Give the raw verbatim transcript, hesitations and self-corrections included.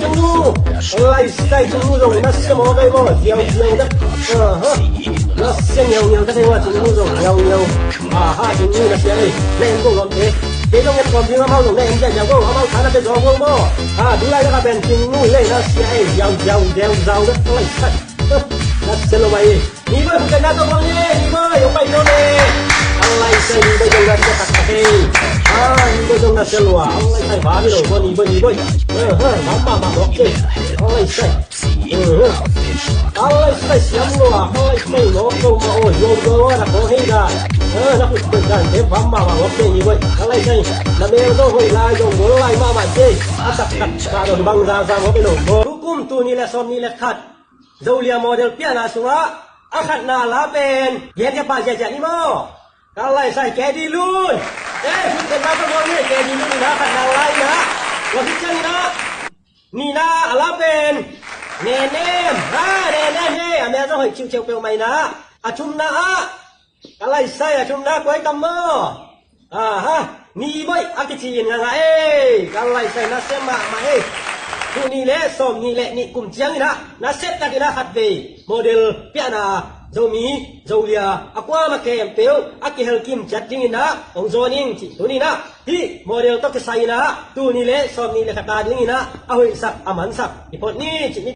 Cingnu, Cingnu. Lai sai, Cingnu zong nasia mawk ei maw, ziauziau dak. Aha. Nasia ngiaungiau dak ei maw, Cingnu zong ngiaungiau. Aha, Cingnu nasia ei. Na en kong lawmte. Kei zong en kawm ding amau zong na en ziauziau kong, amau tha na pia zaw kong maw. Ha, du lai dak a pen Cingnu lei nasia ei, ziauziau, ziauziau dak. Lai sai. Nasia lo mai. Ni Boih, hong ken na tawh bang e, Ni Boih, hong pai tawh le. Ang lai sai, Ni Boih zong nasia taktak e. Ah, Ni Boih zong nasia lua. Ang lai sai, va mi lo, Ni Boih, Ni Boih. Eh, eh, va ma ma mawk e. Ang lai sai. Eh, eh. Ang lai sai, siam lua. Ang lai sai, lawk lo ma o, yo yo, na ko hei da. Eh, na kut kut dan, eh, va ma ma mawk e, Ni Boih. Ang lai sai. Na mel zong hoih lai, zong gol lai ma ma e. A taktak, ka don bang za za mawk e lo. Tukum tu ni le sawm ni le khat. Zolia model piahna sungah a khatna la pen gen khe pah ziahziah ni maw? Ka lai sai Kedi Lun. Eh, sut den ma ka muang ni Kedi Lun ina khatna la ina. Tua khit ciang ina. Nihna a la pen Nenem. Ha, Nenem he. A mel zong hoih ciuciau peuhmah ina. A thumna ah Ka lai sai a thumna kua i tam maw? Aha, Ni Boih a kici in ngangah ei. Ka lai sai nasia mahmah ei. Tul nih le sawm nih le nih kum ciangin ah nasia takin ah khatvei model piahna Zomi Zolia a kuamah khempeuh a kihelkim ciat dingin ah hong zawn ing cih tuni-in ah hih model tawh kisai-in ah tul nih le sawm nih le khat a dingin ah a hoihsak a mansak i phot ni cih ni.